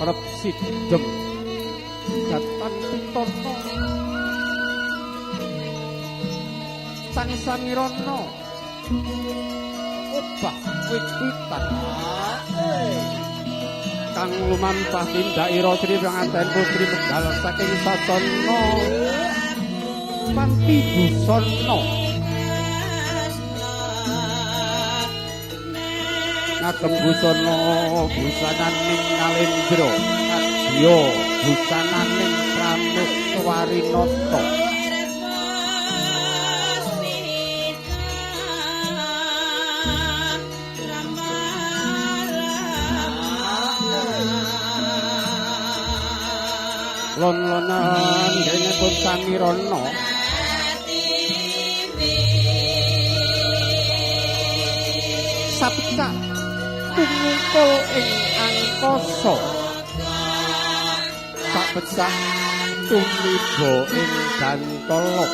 Rep sidem datan pitono sang samirana obah wit-witan kang lumampah tindakira Sri Panganten Putri medal saking sasana panti busana ngagem busana busananing Nalendra kadya busananing Prameswarinata. Lon-lonan dene pun samirana sapecak tumungkul ing angkasa, sapecak tumiba ing gantala.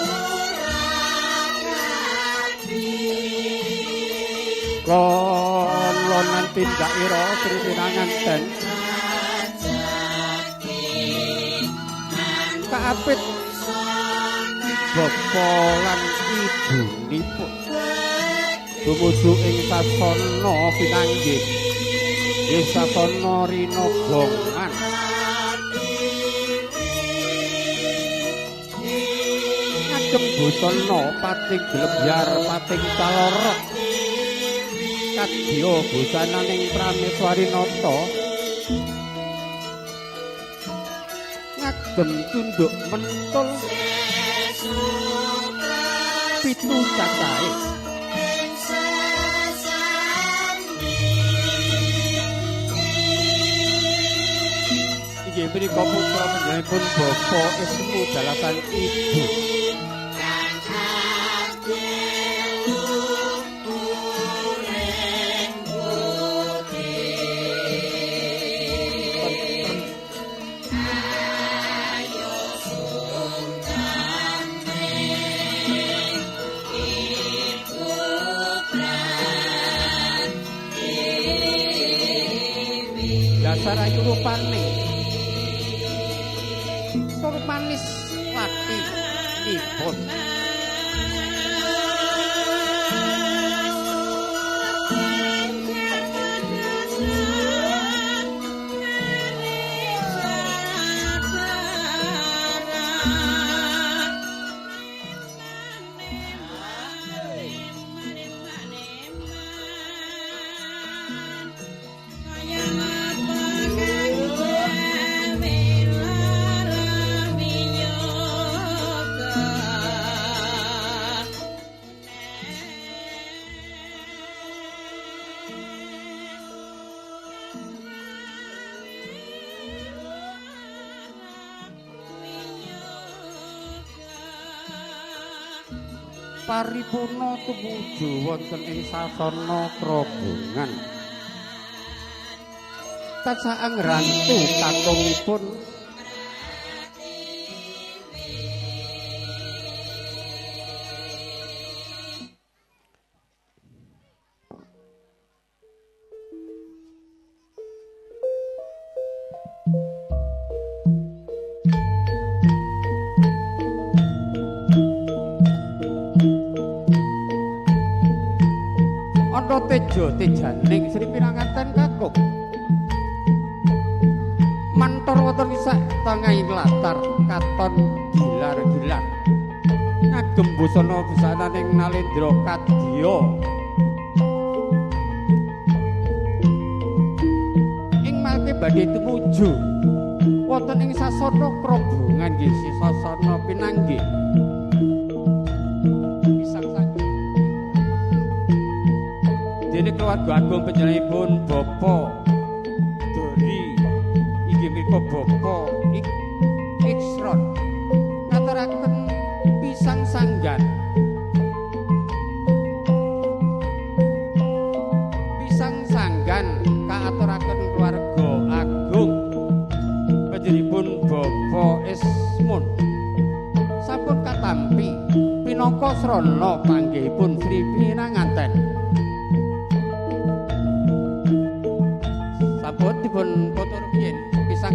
Lon-lonan tindakira Sri Pinanganten kaapit bapa lan ibunipun tumuju ing sasana pinanggih nggih sasana rinabongan. Ngagem busana pating glebyar pating calorok kadya busananing Prameswarinata ngagem tunduk mentul pitu cacahe. Inggih punika putra panjenenganipun Bapak Ismu dalasan Ibu. Dasar ayu rupane tur manis lati nipun. Paripurna tumuju wonten ing sasana krabongan. Tansah ngrantu kakungipun tejo tejaning Sri Pinanganten kakung mantor wonten sak tengahing latar katon gilar-gilar ngagem busana busananing Nalendra kadya ing mangke badhe tumuju wonten ing sasana krabongan nggih sasana pinanggih. Dene keluarga agung panjenenganipun Bapak Dori inggih menika Bapak Iksron ngaturaken pisang sanggan. Pisang sanggan kaaturaken keluarga agung panjenenganipun Bapak Ismun sampun katampi pinangka srana panggihipun Sri Pinanganten. Sampun dipun foto rumiyin pisang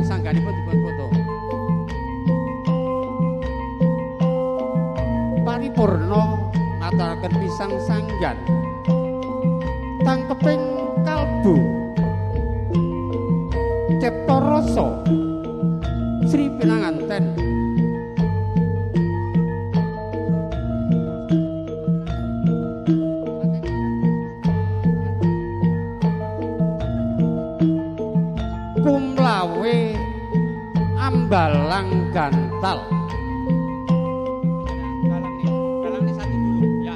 kadadosaken pisang sanggan. Tangkeping kalbu cipta rasa Sri Pinanganten. Kumlawe ambalang gantal. Galang nih satu dulu ya.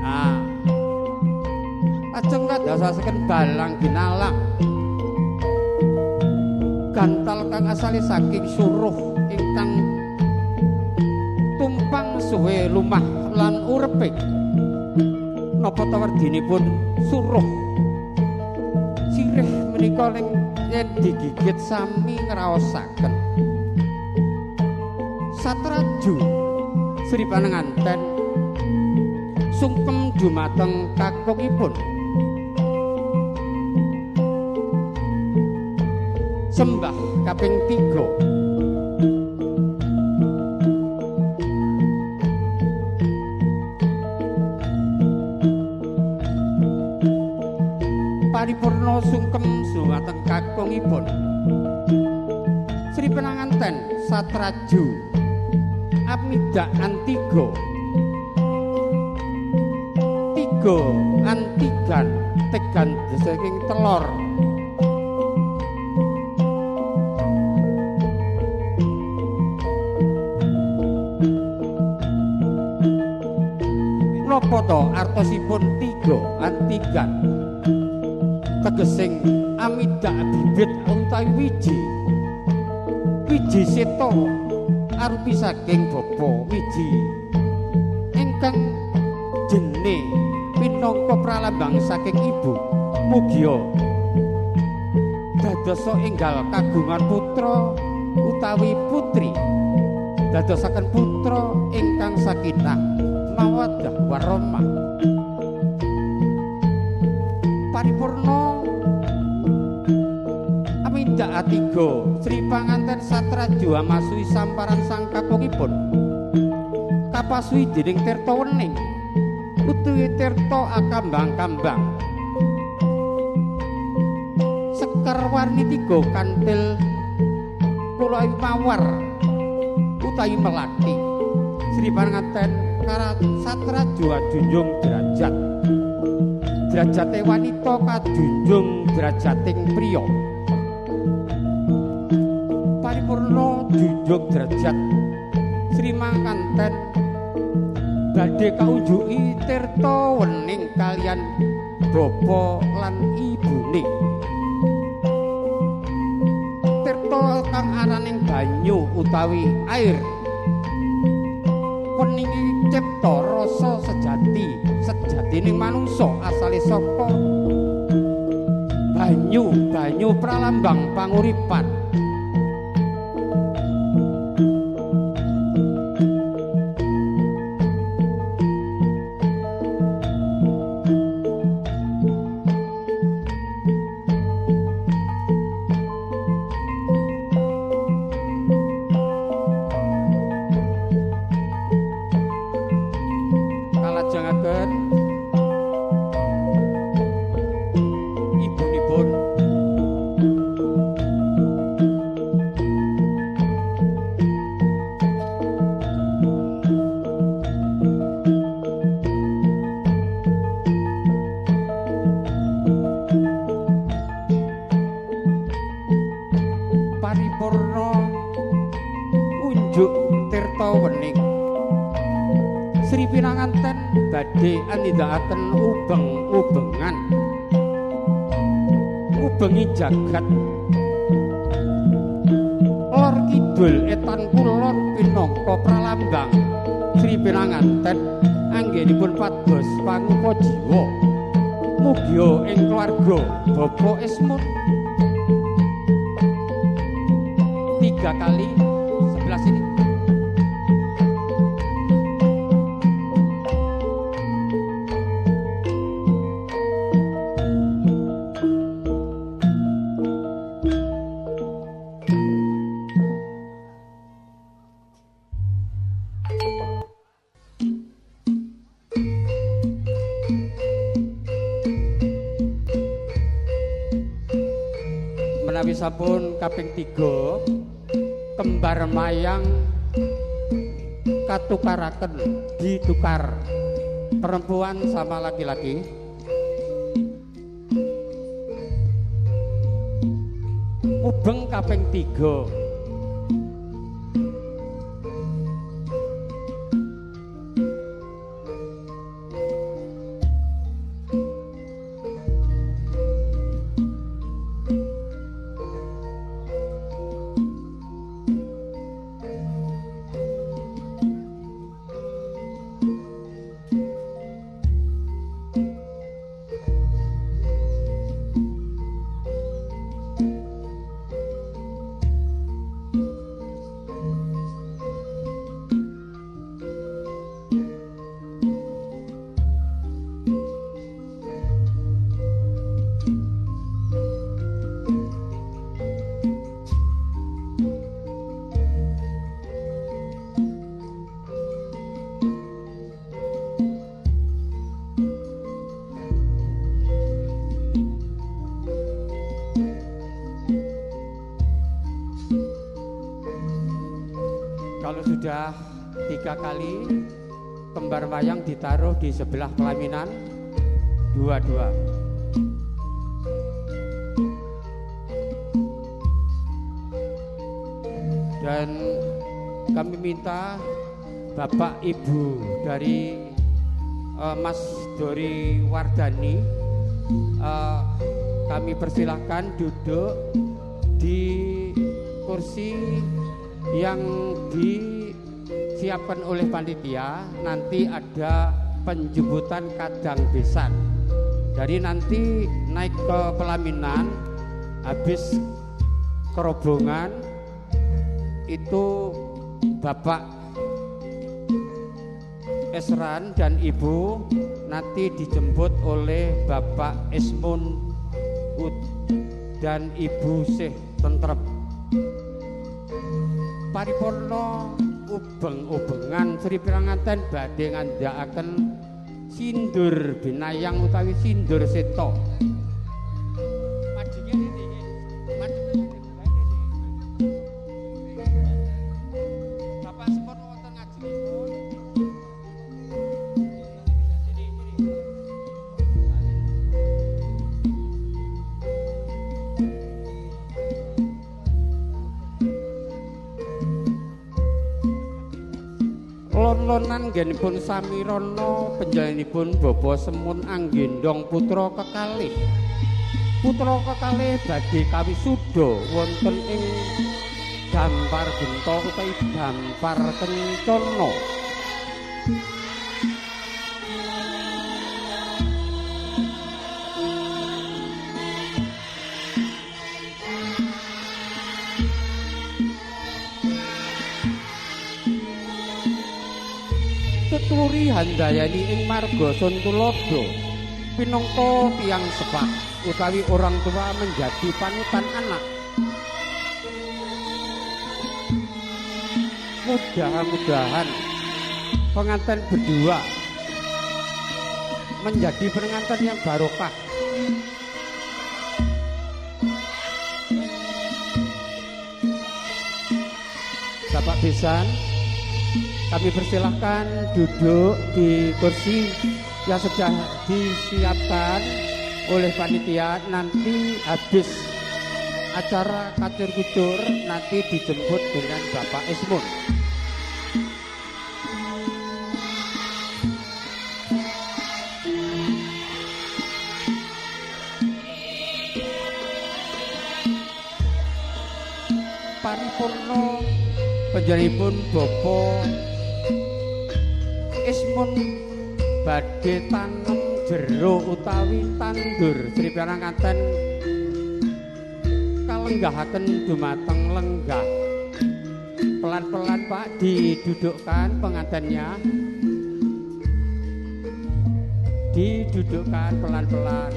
Nah, lajeng kadadosaken balang ginalang. Gantal kang asale saking suruh ingkang tumpang suwe lumah lan urepe. Napa ta werdinipun suruh sirih menika ning yen digigit sami ngraosaken. Satraju Sri Panenganten sungkem dumateng kakungipun. Sembah kaping 3. Paripurna sungkem dumateng kakungipun. Sri Pananganten satraju amidak antiga. Tiga antigan tegan saking telor. Napa to artosipun tiga antigan? Tegesing amidak bibit utawi wiji. Wiji seta arupi saking bapa wiji ingkang jene minangka pralambang saking ibu. Mugia dadosa enggal kagungan putra utawi putri, dadosaken putra ingkang sakinah mawaddah warahmah. Paripurna amindak atiga Sri Panganten satraju amasuhi samparan sang kakungipun. Kapasuhi dening tirta wening utawi tirta akambang-kambang. Sekar warni tiga kantil kula mawar utawi melati. Sri Panganten satraju ajunjung derajat. Derajate wanita kajunjung derajating priya. Paripurna junjung derajat Sri Manganten badhe kaunjuki tirta wening kaliyan bapa lan ibune. Tirta kang araning banyu utawi air. Weningi cipta rasa sejati, sejatining manungsa asale saka banyu, banyu pralambang panguripan. Kalajengaken ibunipun paripurna unjuk tirta wening. Sri Pinanganten badhe anindakaken ubeng-ubengan ngubengi jagat lor kidul etan kulon pinangka pralambang Sri Pinanganten anggenipun pados pangupa jiwa. Mugia ing keluarga Bapak Ismut 3 kali sebelah sini. Menawi sampun kaping 3 kembar mayang katukaraken, ditukar perempuan sama laki-laki. Mubeng kaping 3. Kalau sudah 3 kali, kembar wayang ditaruh di sebelah pelaminan, dua-dua. Dan kami minta Bapak Ibu dari Mas Dori Wardani, kami persilahkan duduk di kursi yang disiapkan oleh panitia. Nanti ada penjemputan kadang besan. Jadi nanti naik ke pelaminan, habis kerobongan itu Bapak Esran dan Ibu nanti dijemput oleh Bapak Esmun dan Ibu Sih Tentrem. Paripurna ubeng-ubengan Sri Piranganten badhe ngandhakaken sindur binayang utawi sindur seta. Bapak Sepur wonten ngajengipun. Lon-lonan nggenipun samirana panjenenganipun Bapa Semun anggendong putra kekalih. Putra kekalih badhe kawisuda wonten ing Dampar Genta utawi Dampar Kencana. Tuturi handayani ing marga Suntulada pinangka tiyang sepah utawi orang tua menjadi panutan anak. Mudah-mudahan pengantin berdua menjadi pengantin yang barokah. Bapak besan, kami persilahkan duduk di kursi yang sudah disiapkan oleh panitia. Nanti habis acara kacur-kucur nanti dijemput dengan Bapak Esmun. Paripurna panjenenganipun Bapak Ismun badhe tanem jero utawi tandur Sri Piranganten kalenggahaken dumateng lenggah. Pelan-pelan Pak didudukkan pengantinnya. Didudukkan pelan-pelan.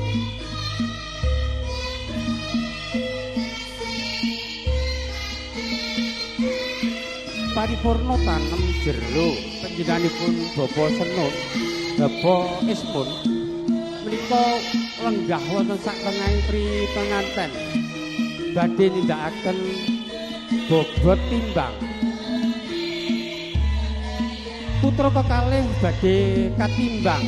Paripurna tanem jero panjenenganipun Bapak Senun, Bapak Ismun menika lenggah wonten sak tengahing pri penganten. Badhe nindakaken bobot timbang. Putra kekalih badhe katimbang.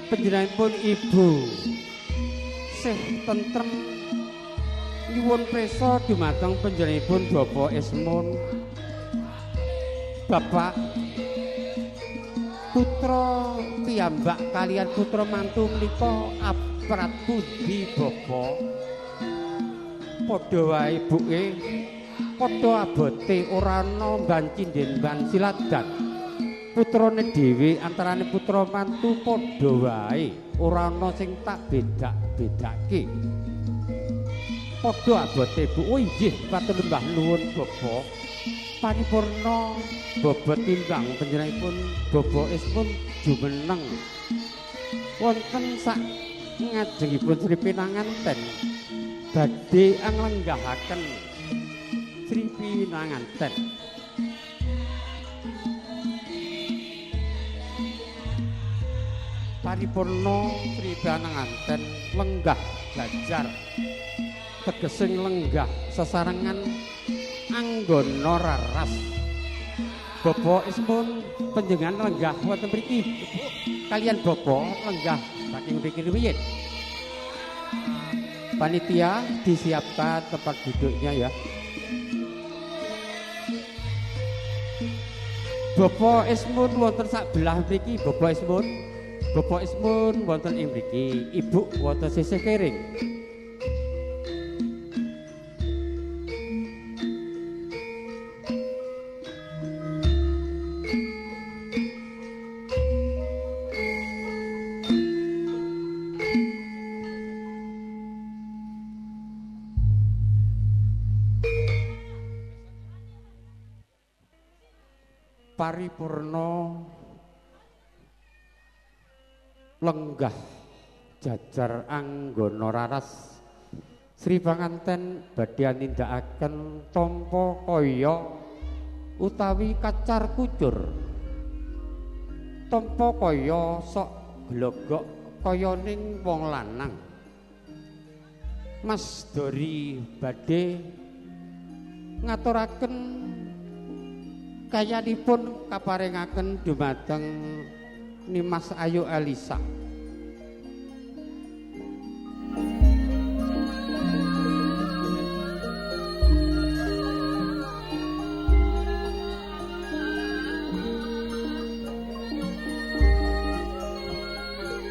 Panjenenganipun ibu sih tentrem nyuwun prisa dumateng panjenenganipun Bapak Ismun. Bapak putra piyambak kalian putra mantu menika aprat pundi Bapak? Padha wae buke, padha abote ora ana ban cinden ban siladan. Putrane dhewe antarane putra mantu padha wae, ora ana sing tak bedak-bedake. Padha abote Bu. Oh inggih, matur sembah nuwun Bapak. Paripurna bobot timbang panjenenganipun Bapak Ismun jumeneng wonten sak ngajengipun Sri Pinanganten badhe anglenggahaken Sri Pinanganten. Paripurna Sri Pinanganten lenggah jajar tegesing lenggah sesarengan anggana raras. Bapak Ismun panjenengan lenggah wonten mriki kalian bapak lenggah saking mriki rumiyin. Panitia disiapkan tempat duduknya ya. Bapak Ismun wonten sak belah mriki, Bapak Ismun. Bapak Ismun wonten ing mriki, Ibu wonten sisih kering. Paripurna lenggah jajar anggana raras Sri Panganten badhe nindakaken tampa kaya utawi kacar kucur. Tampa kaya sok glogok kaya ning wong lanang. Mas Dori badhe ngaturaken kayanipun kaparingaken dumateng Nimas Ayu Elisa.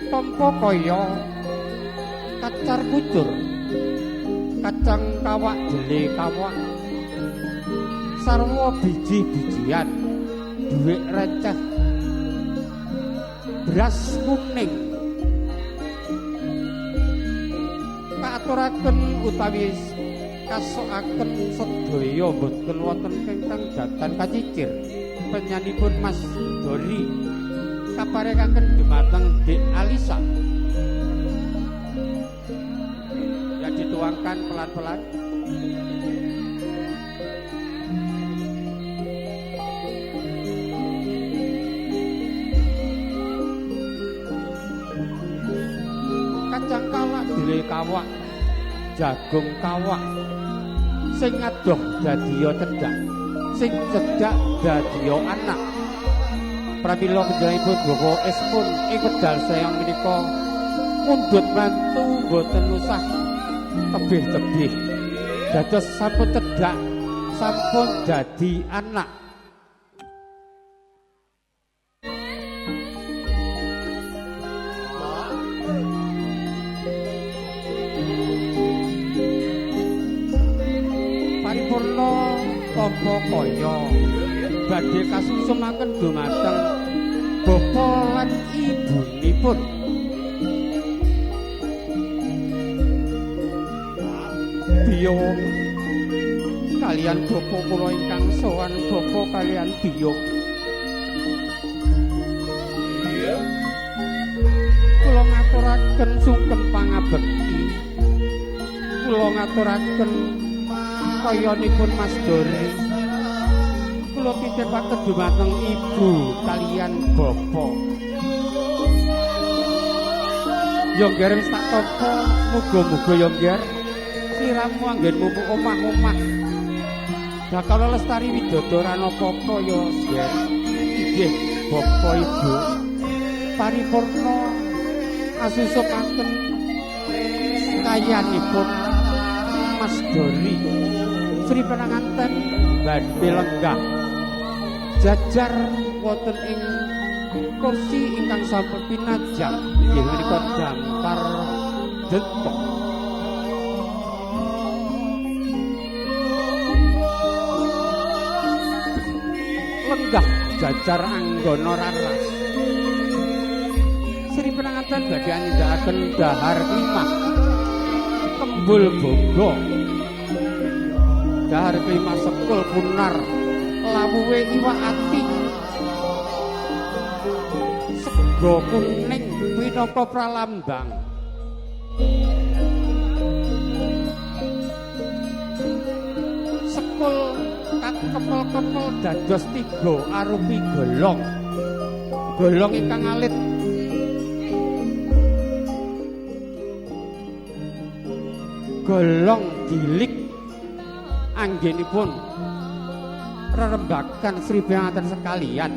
Tampa kaya kacar kucur, kacang kawak jele kawak, sarwa biji-bijian, dhuwit receh, beras kuning. Kaaturaken utawi kasokaken sedaya boten wonten ingkang datan kacicir. Penyanipun Mas Dori kaparengaken dumateng Dik Alisa. Ya dituangkan pelan-pelan. Kacang kawak dele kawak, jagung kawak, sing adoh dadiya cedhak, sing cedhak dadiya anak. Pramila panjenenganipun Bapak Ismun ing wedal sayang menika mundhut mantu boten usah tebih-tebih. Dados sampun cedhak, sampun dadi anak. Paripurna tampa kaya badhe kasungsumaken dumateng bapa lan ibunipun. Biyung kalian bapa kula ingkang sowan bapa kalian biyung. Kula ngaturaken sungkem pangabekti. Kula ngaturaken kayanipun Mas Dori. Kula titipaken dumateng ibu kaliyan bapak. Yo ngger wis tak tampa, muga-muga yo ngger sliramu anggenmu omah-omah. Bakal lestari widodo ora napa-apa ya ngger. Inggih bapak ibu. Paripurna asusupaken sekayanipun Mas Dori. Sri Penanganten badhe lenggah jajar wonten ing kursi ingkang sampun pinajang inggih menika dampar detok. Lenggah jajar anggana raras. Sri Penanganten badhe nindakaken dahar klimah kembul boga. Dahar klimah sekul punar lawuhe iwak ati. Sega kuning pinaka pralambang. Sekul kakepel-kepel dados tiga arupi golong. Golong ingkang alit. Golong gilik anggenipun rerembakan Sri Penganten sekalian.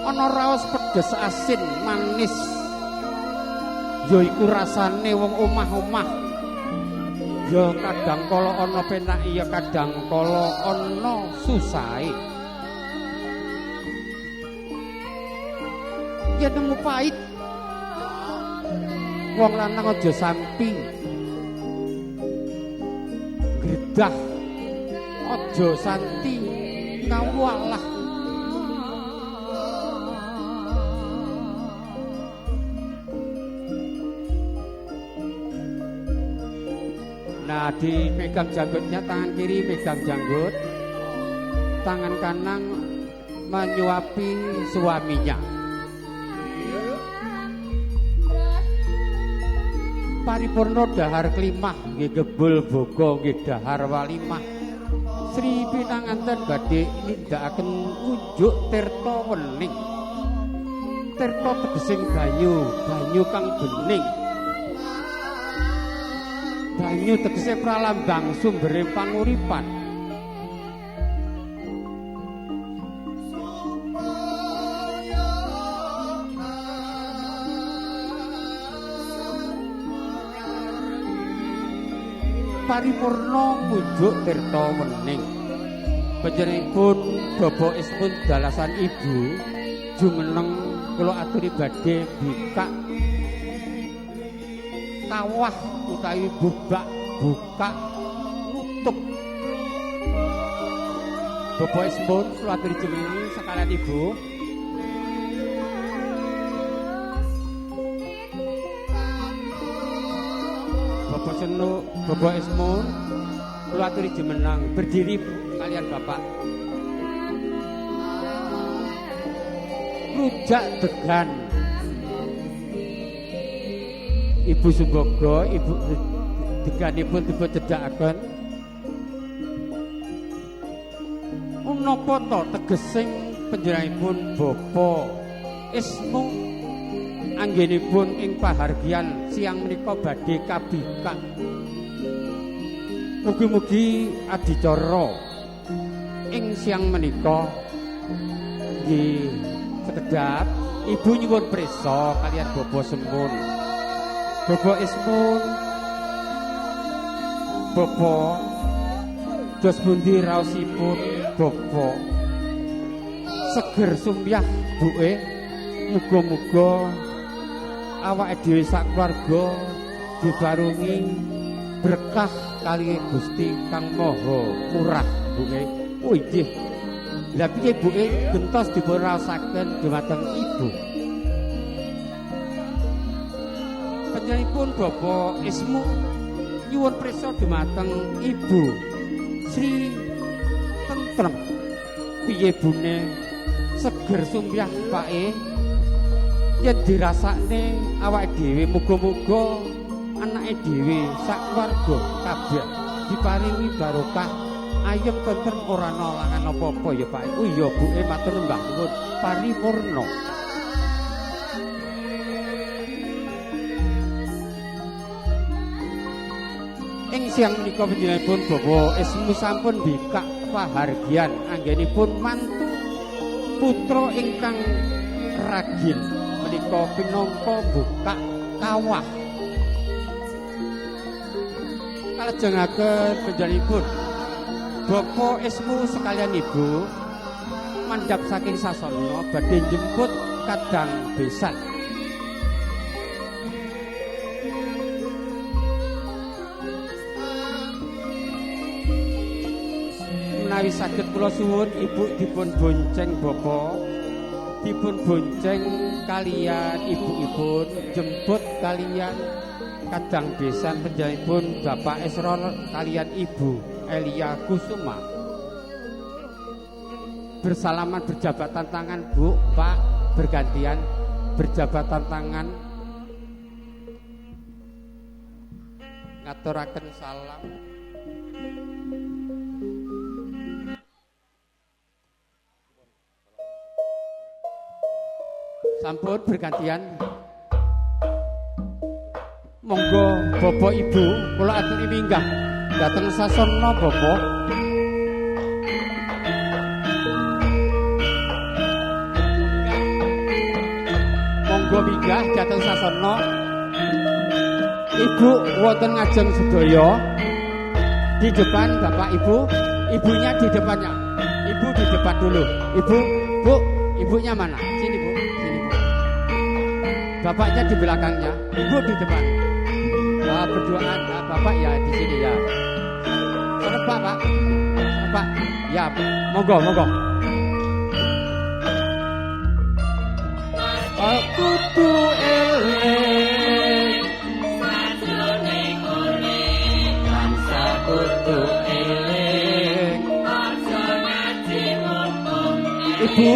Ana raos pedes asin manis yaiku rasane wong omah-omah. Ya kadang kala ana penak ya kadang kala ana susahe. Ya nemu pait. Wong lanang aja sampi gredah, aja santi ngawalah. Nah, dipegang janggutnya, tangan kiri pegang janggut, tangan kanan menyuapi suaminya. Paripurna dahar klimah nggih gebul boga nggih dahar walimah. Sri Pinanganten badhe nindakaken unjuk tirta wening. Tirta tegesing banyu, banyu kang bening. Banyu tegese pralambang sumbere panguripan. Paripurna ngunjuk tirta wening. Panjenenganipun Bapak Ismun dalasan ibu jumeneng kula aturi badhe bikak kawah utawi bubak buka nutup. Bapak Ismun kula aturi jumeneng sekalian ibu. Bapak Seno, Bapak Ismun, kula aturi jumeneng berdiri kalian bapak. Rujak degan. Ibu Sumbogo, ibu deganipun dipun cedhakaken. Napa to tegesing panjenenganipun Bapak Ismu anggenipun ing pahargyan siang menika badhe kabikak. Mugi-mugi adicara ing siang menika nggih sekedap ibu nyuwun prisa kaliyan Bapak Semun. Bapak Ismun, Bapak dos pundi raosipun Bapak? Seger sumyah buke, muga-muga awake dhewe sak keluarga dibarungi berkah kali Gusti Kang Maha Murah buke. Oh inggih. Lah piye buke gentos dipun raosaken dumateng ibu? Panjenenganipun Bapak Ismu nyuwun prisa dumateng Ibu Sri Tentrem. Piye bune seger sumyah pake? Yen dirasakne awake dhewe muga-muga anake dhewe sak keluarga kabeh diparingi barokah ayem tentrem ora ana langan apa-apa ya Pak. Oh iya buke matur mbah nuwun paripurna. Ing siang menika panjenenganipun Bapak Ismu sampun bikak pahargyan anggenipun mantu putra ingkang ragil menika pinangka bukak kawah. Kalajengaken panjenenganipun Bapak Ismu sekalian Ibu mandhap saking sasana badhe njemput kadang besan. Menawi saged kula suwun Ibu dipun bonceng Bapak, dipun bonceng kalian ibu-ibun jemput kalian kadang besan panjenenganipun Bapak Esror kalian Ibu Elia Kusuma. Bersalaman berjabatan tangan Bu, Pak, bergantian berjabatan tangan ngaturaken salam. Sampun bergantian. Monggo Bapak Ibu kula aturi minggah dhateng sasana Bapak. Monggo minggah dhateng sasana. Ibu wonten ngajeng sedaya. Di depan Bapak Ibu, ibunya di depannya. Ibu di depan dulu. Ibu, Bu, ibunya mana? Sini Bu, sini Bu. Bapaknya di belakangnya, ibu di depan. Nah, berduaan, nah, bapak ya di sini ya. Serempak Pak, serempak. Ya, monggo, monggo. Aku kudu eling, sajroning urip tansah kudu eling. Aja ngaji mumpung. Ibu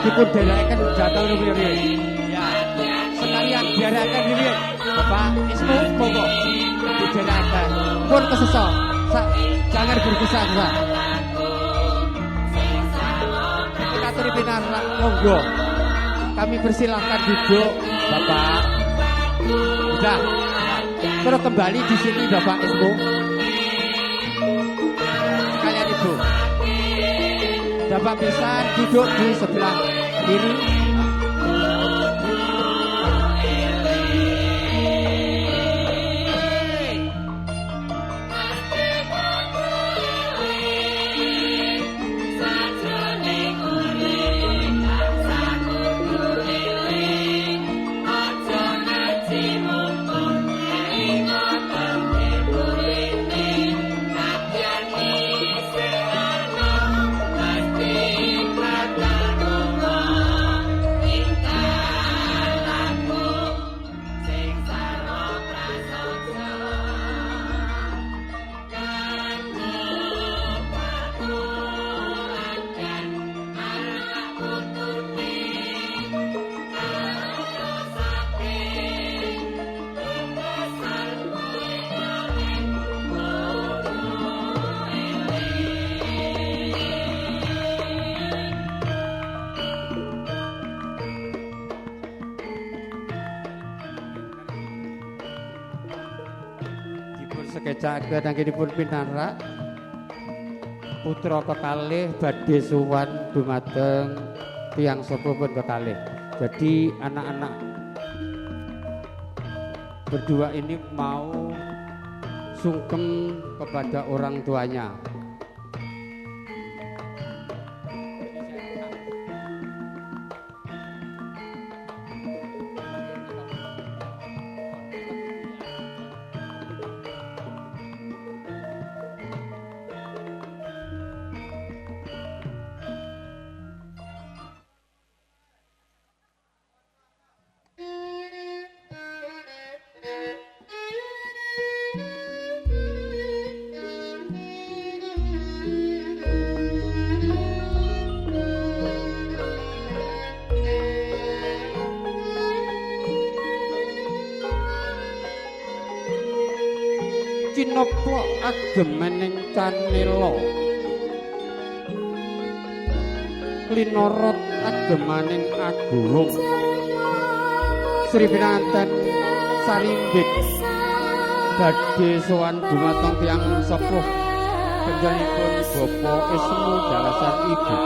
dipun dherekaken jatah rumiyin. Ya, sekalian dherekaken rumiyin. Bapak Ismu monggo didherekaken. Pun kesusa. Jangan berpisah-pisah. Kita aturi pinarak monggo. Kami persilahkan duduk Bapak. Sudah. Terus kembali di sini Bapak Ismu. Sekalian Ibu. Bapak bisa duduk di sebelah kiri. Sekecakaken anggenipun pinarak putra kekalih badhe sowan dumateng tiyang sepuh pun kekalih. Jadi anak-anak berdua ini mau sungkem kepada orang tuanya. Noplok agemening canela, linorot agemaning agung. Sri pinanganten sarimbit badhe sowan dumateng tiyang sepuh panjenenganipun Bapak Ismu dalasan Ibu.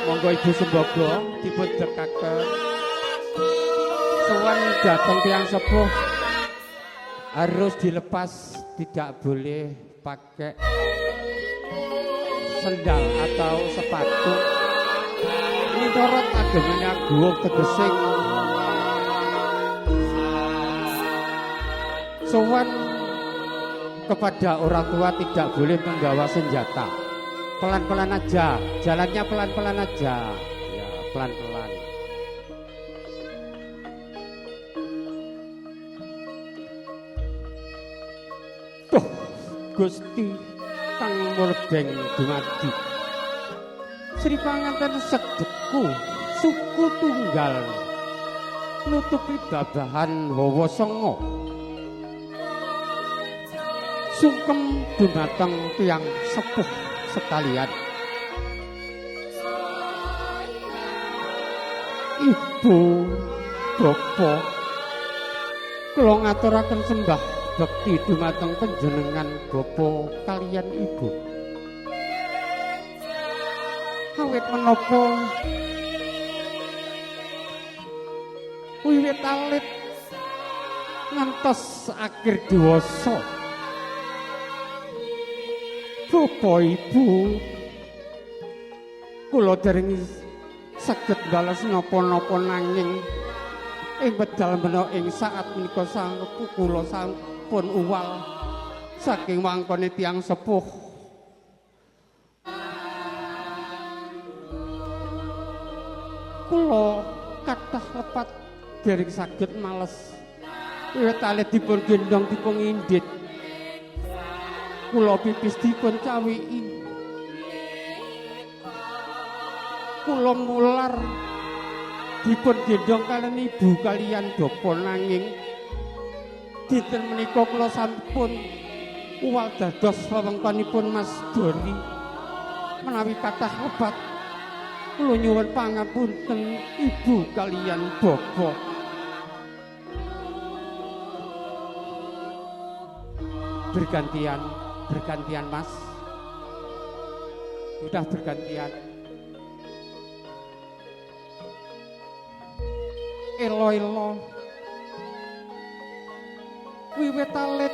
Monggo Ibu Sembogo dipun dekaken. Sowan dateng tiyang sepuh harus dilepas, tidak boleh pakai sendal atau sepatu. Miturut agemane agung tegesing sowan kepada orang tua tidak boleh membawa senjata. Pelan-pelan aja, jalannya pelan-pelan aja. Ya, pelan-pelan. Duh, Gusti kang murbeng dumadi. Sri panganten sedeku suku tunggal nutupi babahan hawa sanga. Sungkem dumateng tiyang sepuh sekalian. Ibu, Bapak, kula ngaturaken sembah bekti dumateng panjenengan Bapak kalian Ibu. Awit menapa wiwit alit ngantos akhir dewasa, Bapak Ibu kula dereng saged bales napa-napa, nanging ing wedal mena ing saat menika sanggup kula sampun uwal saking wangkone tiyang sepuh. Kula kathah lepat dereng saged males. Wiwit alit dipun gendhong dipun indhit, kula pipis dipun cawiki, kula mular dipun gendhong kalian ibu kalian bapa, nanging dinten menika kula sampun uwal dados wewengkonipun Mas Dori. Menawi kathah lepat kula nyuwun pangapunten ibu kalian bapa. Bergantian, bergantian Mas. Sudah bergantian. Elo-elo wiwit alit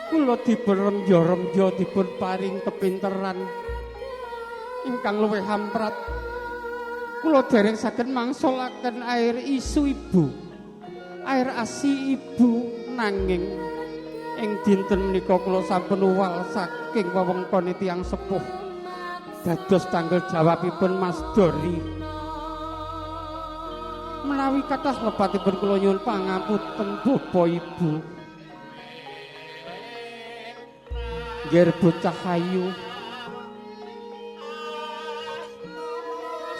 kula dipun remjo-remjo, dipun paring kepinteran ingkang luwih hamprat. Kula dereng saged mangsulaken air isu ibu, air asi ibu, nanging ing dinten menika kula sampun uwal saking wewengkone tiyang sepuh dados tanggung jawabipun Mas Dori. Menawi kathah lepatipun kula nyuwun pangapunten Bapak Ibu. Nggih bocah ayu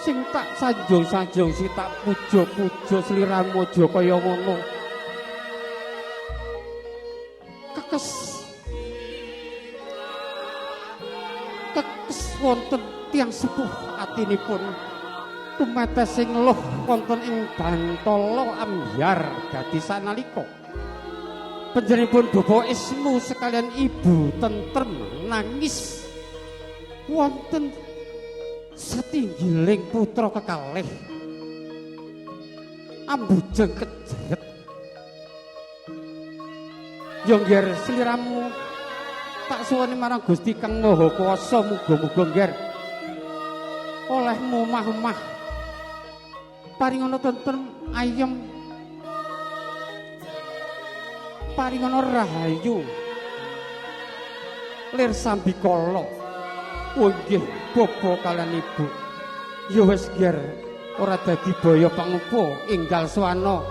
sing tak sanjung-sanjung, sing tak puja-puja sliramu aja kaya ngono. Kekes kekes wonten tiyang sepuh atinipun tumetes sing luh wonten ing bantala ambyar dadi sanalika. Panjenenganipun Bapak Ismu sekalian Ibu tentrem nangis wonten satinggiling putra kekalih ambujeng kejeret. Yo ngger sliramu tak suwuni marang Gusti Kang Maha Kuwasa, muga-muga ngger olehmu omah-omah paringono tentrem ayem, paringono rahayu lir sambikala. Oh nggih bapa kalian ibu, ya wis ngger ora dadi baya pangupa enggal swana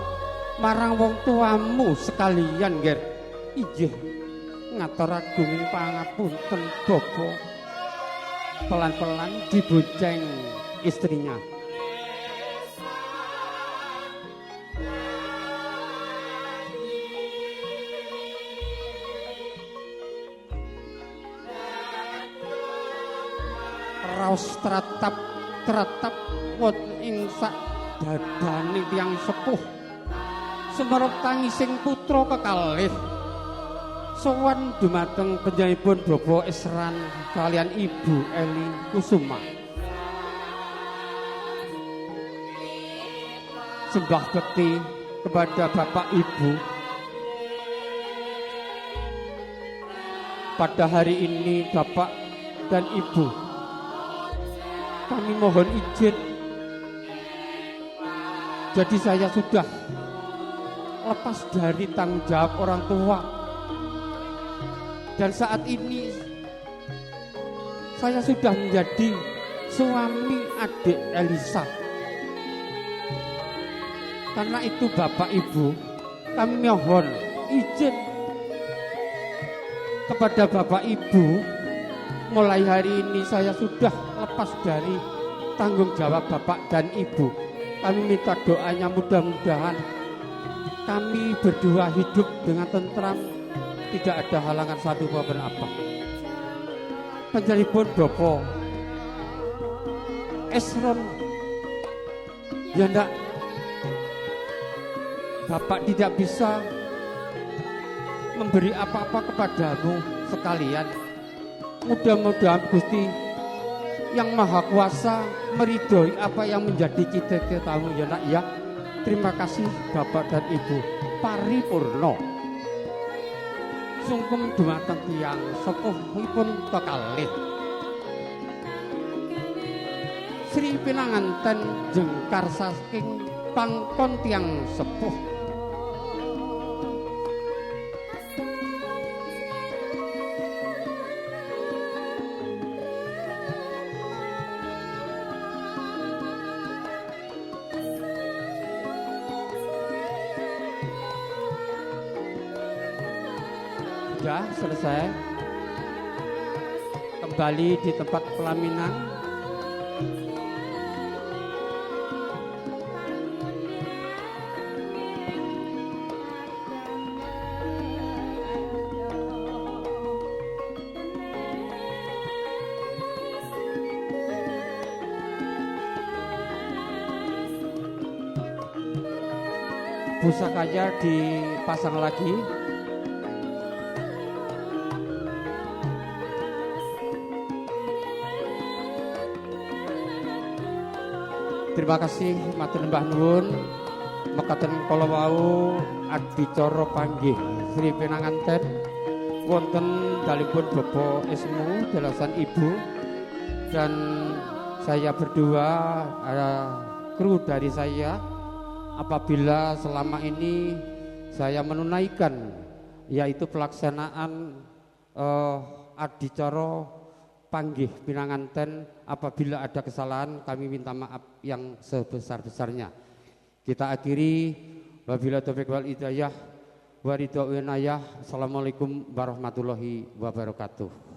marang wong tuamu sekalian ngger. Inggih ngatur agunging pangapunten bapa. Pelan-pelan dibonceng istrinya. Raos tratap tratap wonten ing sak dadane tiyang sepuh. Semerep tangising putra kekalih. Sowan dumateng panjenenganipun Bapak Esran kalian Ibu Eli Kusuma. Sembah bekti kepada Bapak Ibu. Pada hari ini Bapak dan Ibu, kami mohon izin. Jadi saya sudah lepas dari tanggung jawab orang tua. Dan saat ini saya sudah menjadi suami adik Elisa. Karena itu Bapak Ibu, kami mohon izin kepada Bapak Ibu, mulai hari ini saya sudah lepas dari tanggung jawab Bapak dan Ibu. Kami minta doanya, mudah-mudahan kami berdua hidup dengan tentram, tidak ada halangan satu apapun apa. Panjenenganipun Bapak Esron, ya ndak, Bapak tidak bisa memberi apa-apa kepadamu sekalian. Mudah-mudahan Gusti yang Maha Kuasa meridhoi apa yang menjadi cita-citamu ya nak ya. Terima kasih Bapak dan Ibu. Paripurna. Sungkem dumateng tiyang sepuhipun kekalih. Sri pinanganten jengkar saking pangkon tiyang sepuh. Sudah selesai. Kembali di tempat pelaminan. Pusakanya dipasang lagi. Terima kasih matur sembah nuwun. Mekaten kala wau adicara panggih Sri Pinanganten wonten dalipun Bapak Ismu dalasan Ibu dan saya berdua, kru dari saya. Apabila selama ini saya menunaikan yaitu pelaksanaan adicara panggih pinanganten, apabila ada kesalahan kami minta maaf yang sebesar-besarnya. Kita akhiri, wabillahi taufik wal hidayah wa ridho winayah. Assalamualaikum warahmatullahi wabarakatuh.